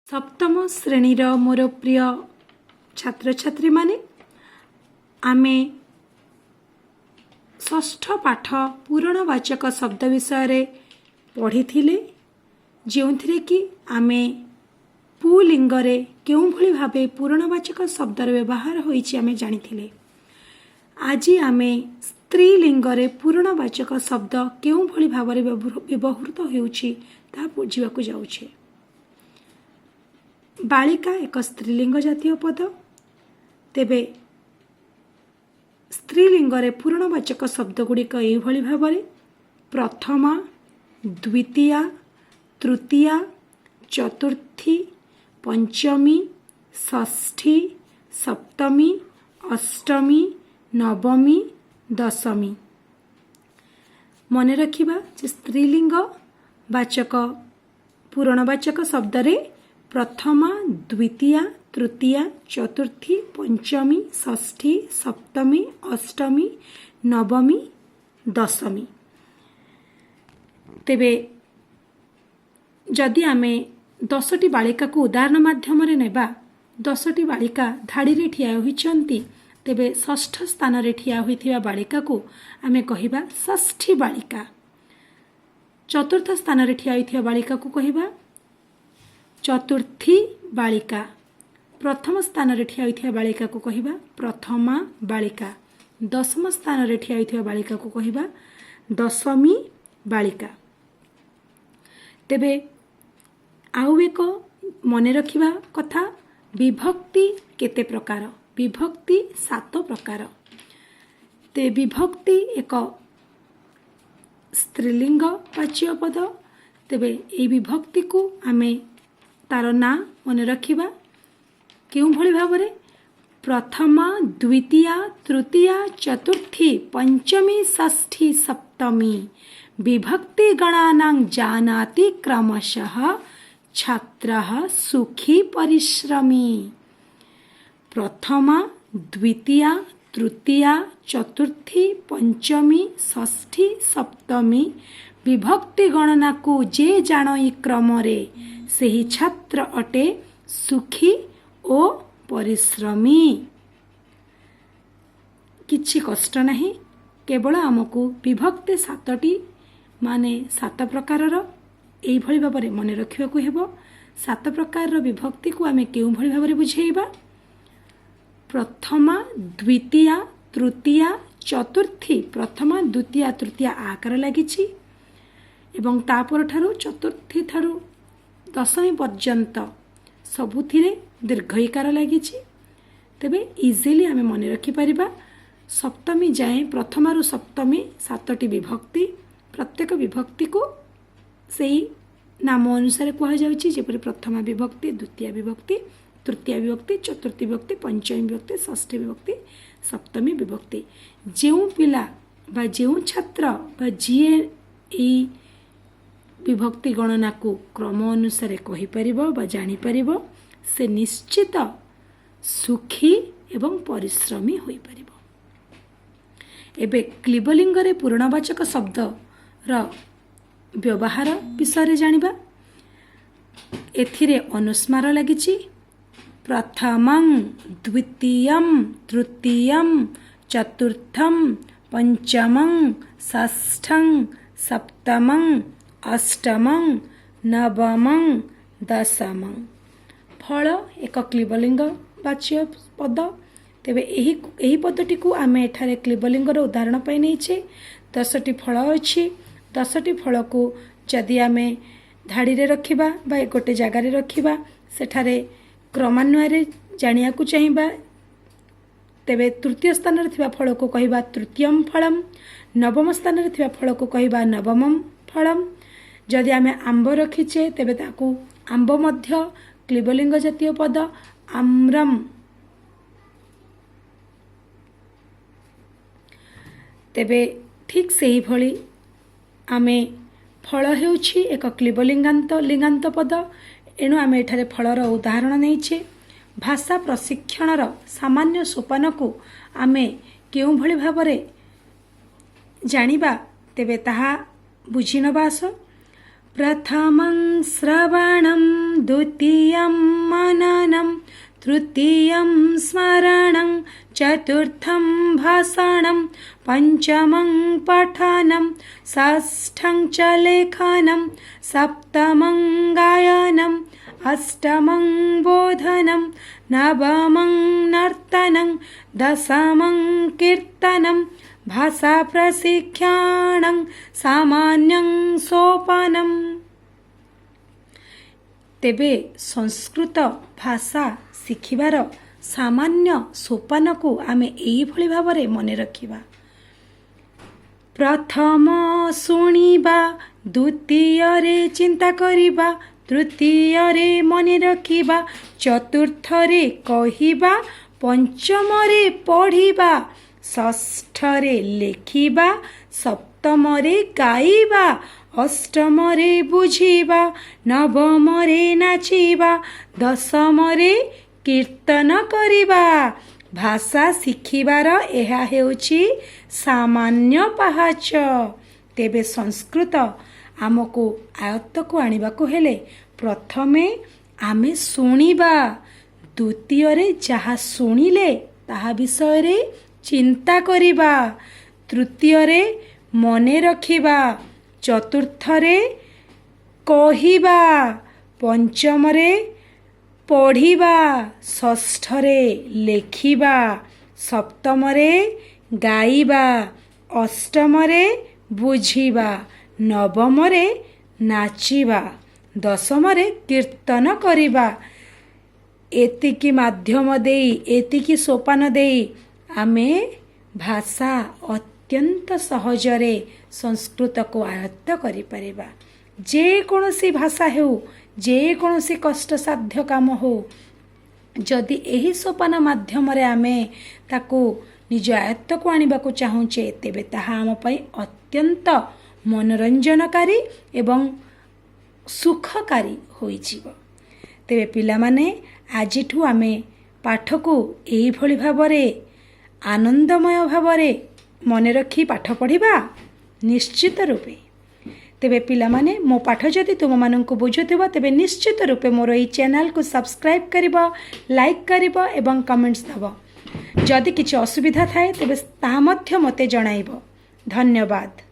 ସପ୍ତମ ଶ୍ରେଣୀର ମୋର ପ୍ରିୟ ଛାତ୍ରଛାତ୍ରୀମାନେ, ଆମେ ଷଷ୍ଠ ପାଠ ପୂରଣବାଚକ ଶବ୍ଦ ବିଷୟରେ ପଢ଼ିଥିଲେ, ଯେଉଁଥିରେ କି ଆମେ ପୁଲିଙ୍ଗରେ କେଉଁଭଳି ଭାବେ ପୂରଣବାଚକ ଶବ୍ଦର ବ୍ୟବହାର ହୋଇଛି ଆମେ ଜାଣିଥିଲେ। ଆଜି ଆମେ ସ୍ତ୍ରୀଲିଙ୍ଗରେ ପୂରଣବାଚକ ଶବ୍ଦ କେଉଁଭଳି ଭାବରେ ବ୍ୟବହୃତ ହେଉଛି, ତାହା ବୁଝିବାକୁ ଯାଉଛେ। ବାଳିକା ଏକ ସ୍ତ୍ରୀଲିଙ୍ଗ ଜାତୀୟ ପଦ। ତେବେ ସ୍ତ୍ରୀଲିଙ୍ଗରେ ପୂରଣବାଚକ ଶବ୍ଦଗୁଡ଼ିକ ଏଇଭଳି ଭାବରେ: ପ୍ରଥମା, ଦ୍ୱିତୀୟା, ତୃତୀୟା, ଚତୁର୍ଥୀ, ପଞ୍ଚମୀ, ଷଷ୍ଠୀ, ସପ୍ତମୀ, ଅଷ୍ଟମୀ, ନବମୀ, ଦଶମୀ। ମନେ ରଖିବା ଯେ ସ୍ତ୍ରୀଲିଙ୍ଗ ବାଚକ ପୂରଣବାଚକ ଶବ୍ଦରେ ପ୍ରଥମା, ଦ୍ୱିତୀୟା, ତୃତୀୟା, ଚତୁର୍ଥୀ, ପଞ୍ଚମୀ, ଷଷ୍ଠୀ, ସପ୍ତମୀ, ଅଷ୍ଟମୀ, ନବମୀ, ଦଶମୀ। ତେବେ ଯଦି ଆମେ 10ଟି ବାଳିକାକୁ ଉଦାହରଣ ମାଧ୍ୟମରେ ନେବା, 10ଟି ବାଳିକା ଧାଡ଼ିରେ ଠିଆ ହୋଇଛନ୍ତି, ତେବେ ଷଷ୍ଠ ସ୍ଥାନରେ ଠିଆ ହୋଇଥିବା ବାଳିକାକୁ ଆମେ କହିବା ଷଷ୍ଠୀ ବାଳିକା। ଚତୁର୍ଥ ସ୍ଥାନରେ ଠିଆ ହୋଇଥିବା ବାଳିକାକୁ କହିବା ଚତୁର୍ଥୀ ବାଳିକା। ପ୍ରଥମ ସ୍ଥାନରେ ଠିଆ ହୋଇଥିବା ବାଳିକାକୁ କହିବା ପ୍ରଥମା ବାଳିକା। ଦଶମ ସ୍ଥାନରେ ଠିଆ ହୋଇଥିବା ବାଳିକାକୁ କହିବା ଦଶମୀ ବାଳିକା। ତେବେ ଆଉ ଏକ ମନେ ରଖିବା କଥା, ବିଭକ୍ତି କେତେ ପ୍ରକାର? ବିଭକ୍ତି ସାତ ପ୍ରକାର। ତେବେ ବିଭକ୍ତି ଏକ ସ୍ତ୍ରୀଲିଙ୍ଗ ବାଚ୍ୟ ପଦ। ତେବେ ଏହି ବିଭକ୍ତିକୁ ଆମେ ତାର ନାଁ ମନେ ରଖିବା କେଉଁଭଳି ଭାବରେ? ପ୍ରଥମା, ଦ୍ୱିତୀୟା, ତୃତୀୟା, ଚତୁର୍ଥୀ, ପଞ୍ଚମୀ, ଷଷ୍ଠୀ, ସପ୍ତମୀ, ବିଭକ୍ତି ଗଣାନାଂ ଜାନାତି କ୍ରମଶଃ ଛାତ୍ରଃ ସୁଖୀ ପରିଶ୍ରମୀ। ପ୍ରଥମା, ଦ୍ୱିତୀୟା, ତୃତୀୟା, ଚତୁର୍ଥୀ, ପଞ୍ଚମୀ, ଷଷ୍ଠୀ, ସପ୍ତମୀ, ବିଭକ୍ତି ଗଣନାକୁ ଯେ ଜାଣଇ କ୍ରମରେ, ସେହି ଛାତ୍ର ଅଟେ ସୁଖୀ ଓ ପରିଶ୍ରମୀ। କିଛି କଷ୍ଟ ନାହିଁ, କେବଳ ଆମକୁ ବିଭକ୍ତି ସାତଟି ମାନେ ସାତ ପ୍ରକାରର ଏଇଭଳି ଭାବରେ ମନେ ରଖିବାକୁ ହେବ। ସାତ ପ୍ରକାରର ବିଭକ୍ତିକୁ ଆମେ କେଉଁଭଳି ଭାବରେ ବୁଝେଇବା? ପ୍ରଥମା, ଦ୍ୱିତୀୟା, ତୃତୀୟା, ଚତୁର୍ଥୀ। ପ୍ରଥମା, ଦ୍ୱିତୀୟା, ତୃତୀୟା ଆକାର ଲାଗିଛି ଏବଂ ତାପରଠାରୁ ଚତୁର୍ଥୀ ଠାରୁ ଦଶମୀ ପର୍ଯ୍ୟନ୍ତ ସବୁଥିରେ ଦୀର୍ଘ ଇକାର ଲାଗିଛି। ତେବେ ଇଜିଲି ଆମେ ମନେ ରଖିପାରିବା ସପ୍ତମୀ ଯାଏଁ, ପ୍ରଥମାରୁ ସପ୍ତମୀ ସାତଟି ବିଭକ୍ତି। ପ୍ରତ୍ୟେକ ବିଭକ୍ତିକୁ ସେଇ ନାମ ଅନୁସାରେ କୁହାଯାଉଛି, ଯେପରି ପ୍ରଥମା ବିଭକ୍ତି, ଦ୍ୱିତୀୟା ବିଭକ୍ତି, ତୃତୀୟା ବିଭକ୍ତି, ଚତୁର୍ଥୀ ବିଭକ୍ତି, ପଞ୍ଚମୀ ବିଭକ୍ତି, ଷଷ୍ଠୀ ବିଭକ୍ତି, ସପ୍ତମୀ ବିଭକ୍ତି। ଯେଉଁ ପିଲା ବା ଯେଉଁ ଛାତ୍ର ବା ଯିଏ ଏଇ ବିଭକ୍ତି ଗଣନାକୁ କ୍ରମ ଅନୁସାରେ କହିପାରିବ ବା ଜାଣିପାରିବ, ସେ ନିଶ୍ଚିତ ସୁଖୀ ଏବଂ ପରିଶ୍ରମୀ ହୋଇପାରିବ। ଏବେ କ୍ଲିବଲିଙ୍ଗରେ ପୂରଣବାଚକ ଶବ୍ଦର ବ୍ୟବହାର ବିଷୟରେ ଜାଣିବା। ଏଥିରେ ଅନୁସ୍ମାର ଲାଗିଛି। ପ୍ରଥମଂ, ଦ୍ୱିତୀୟಂ, ତୃତୀୟಂ, ଚତୁର୍ଥಂ, ପଞ୍ଚମଂ, ଷଷ୍ଠଂ, ସପ୍ତମଂ, ଅଷ୍ଟମଂ, ନବମଂ, ଦଶମଂ। ଫଳ ଏକ କ୍ଲିବଲିଙ୍ଗ ବାଚ୍ୟ ପଦ। ତେବେ ଏହି ପଦଟିକୁ ଆମେ ଏଠାରେ କ୍ଲିବଲିଙ୍ଗର ଉଦାହରଣ ପାଇଁ ନେଇଛେ। 10ଟି ଫଳ ଅଛି। 10ଟି ଫଳକୁ ଯଦି ଆମେ ଧାଡ଼ିରେ ରଖିବା ବା ଗୋଟେ ଜାଗାରେ ରଖିବା, ସେଠାରେ କ୍ରମାନ୍ୱୟରେ ଜାଣିବାକୁ ଚାହିଁବା, ତେବେ ତୃତୀୟ ସ୍ଥାନରେ ଥିବା ଫଳକୁ କହିବା ତୃତୀୟମ୍ ଫଳମ୍, ନବମ ସ୍ଥାନରେ ଥିବା ଫଳକୁ କହିବା ନବମମ୍ ଫଳମ୍। ଯଦି ଆମେ ଆମ୍ବ ରଖିଛେ, ତେବେ ତାକୁ ଆମ୍ବ ମଧ୍ୟ କ୍ଲିବଲିଙ୍ଗ ଜାତୀୟ ପଦ, ଆମ୍ରମ୍। ତେବେ ଠିକ୍ ସେହିଭଳି ଆମେ ଫଳ ହେଉଛି ଏକ କ୍ଲିବଲିଙ୍ଗାନ୍ତ ଲିଙ୍ଗାନ୍ତ ପଦ, ଏଣୁ ଆମେ ଏଠାରେ ଫଳର ଉଦାହରଣ ନେଇଛେ। ଭାଷା ପ୍ରଶିକ୍ଷଣର ସାମାନ୍ୟ ସୋପାନକୁ ଆମେ କେଉଁଭଳି ଭାବରେ ଜାଣିବା, ତେବେ ତାହା ବୁଝି ନେବା ଆସ। ପ୍ରଥମଂ ଶ୍ରବଣଂ ଦ୍ୱିତୀୟଂ ମନନଂ ତୃତୀୟଂ ସ୍ମରଣଂ ଚତୁର୍ଥଂ ଭାଷଣଂ ପଞ୍ଚମଂ ପଠନଂ ଷଷ୍ଠଂ ଚ ଲେଖନଂ ସପ୍ତମଂ ଗାୟନम् ଅଷ୍ଟମଂ ବୋଧନଂ ନବମଂ ନର୍ତ୍ତନଂ ଦଶମଂ କୀର୍ତ୍ତନଂ ଭାଷା ପ୍ରଶିକ୍ଷଣଂ ସାମାନ୍ୟଂ ସୋପାନମ୍। ତେବେ ସଂସ୍କୃତ ଭାଷା ଶିଖିବାର ସାମାନ୍ୟ ସୋପାନକୁ ଆମେ ଏଇଭଳି ଭାବରେ ମନେ ରଖିବା। ପ୍ରଥମ ଶୁଣିବା, ଦ୍ୱିତୀୟରେ ଚିନ୍ତା କରିବା, ତୃତୀୟରେ ମନେ ରଖିବା, ଚତୁର୍ଥରେ କହିବା, ପଞ୍ଚମରେ ପଢ଼ିବା, ଷଷ୍ଠରେ ଲେଖିବା, ସପ୍ତମରେ ଗାଇବା, ଅଷ୍ଟମରେ ବୁଝିବା, ନବମରେ ନାଚିବା, ଦଶମରେ କୀର୍ତ୍ତନ କରିବା। ଭାଷା ଶିଖିବାର ଏହା ହେଉଛି ସାମାନ୍ୟ ପାହାଚ। ତେବେ ସଂସ୍କୃତ ଆମକୁ ଆୟତ୍ତକୁ ଆଣିବାକୁ ହେଲେ ପ୍ରଥମେ ଆମେ ଶୁଣିବା, ଦ୍ୱିତୀୟରେ ଯାହା ଶୁଣିଲେ ତାହା ବିଷୟରେ ଚିନ୍ତା କରିବା, ତୃତୀୟରେ ମନେ ରଖିବା, ଚତୁର୍ଥରେ କହିବା, ପଞ୍ଚମରେ ପଢ଼ିବା, ଷଷ୍ଠରେ ଲେଖିବା, ସପ୍ତମରେ ଗାଇବା, ଅଷ୍ଟମରେ ବୁଝିବା, ନବମରେ ନାଚିବା, ଦଶମରେ କୀର୍ତ୍ତନ କରିବା। ଏତିକି ମାଧ୍ୟମ ଦେଇ, ଏତିକି ସୋପାନ ଦେଇ ଆମେ ଭାଷା ଅତ୍ୟନ୍ତ ସହଜରେ ସଂସ୍କୃତକୁ ଆୟତ୍ତ କରିପାରିବା। ଯେକୌଣସି ଭାଷା ହେଉ, ଯେକୌଣସି କଷ୍ଟସାଧ୍ୟ କାମ ହେଉ, ଯଦି ଏହି ସୋପାନ ମାଧ୍ୟମରେ ଆମେ ତାକୁ ନିଜ ଆୟତ୍ତକୁ ଆଣିବାକୁ ଚାହୁଁଛେ, ତେବେ ତାହା ଆମ ପାଇଁ ଅତ୍ୟନ୍ତ ମନୋରଞ୍ଜନକାରୀ ଏବଂ ସୁଖକାରୀ ହୋଇଯିବ। ତେବେ ପିଲାମାନେ, ଆଜିଠୁ ଆମେ ପାଠକୁ ଏଇଭଳି ଭାବରେ ଆନନ୍ଦମୟ ଭାବରେ ମନେ ରଖି ପାଠ ପଢ଼ିବା ନିଶ୍ଚିତ ରୂପେ। ତେବେ ପିଲାମାନେ, ମୋ ପାଠ ଯଦି ତୁମମାନଙ୍କୁ ବୁଝୁଥିବ, ତେବେ ନିଶ୍ଚିତ ରୂପେ ମୋର ଏଇ ଚ୍ୟାନେଲକୁ ସବସ୍କ୍ରାଇବ୍ କରିବ, ଲାଇକ୍ କରିବ ଏବଂ କମେଣ୍ଟସ୍ ଦେବ। ଯଦି କିଛି ଅସୁବିଧା ଥାଏ, ତେବେ ତାହା ମଧ୍ୟ ମୋତେ ଜଣାଇବ। ଧନ୍ୟବାଦ।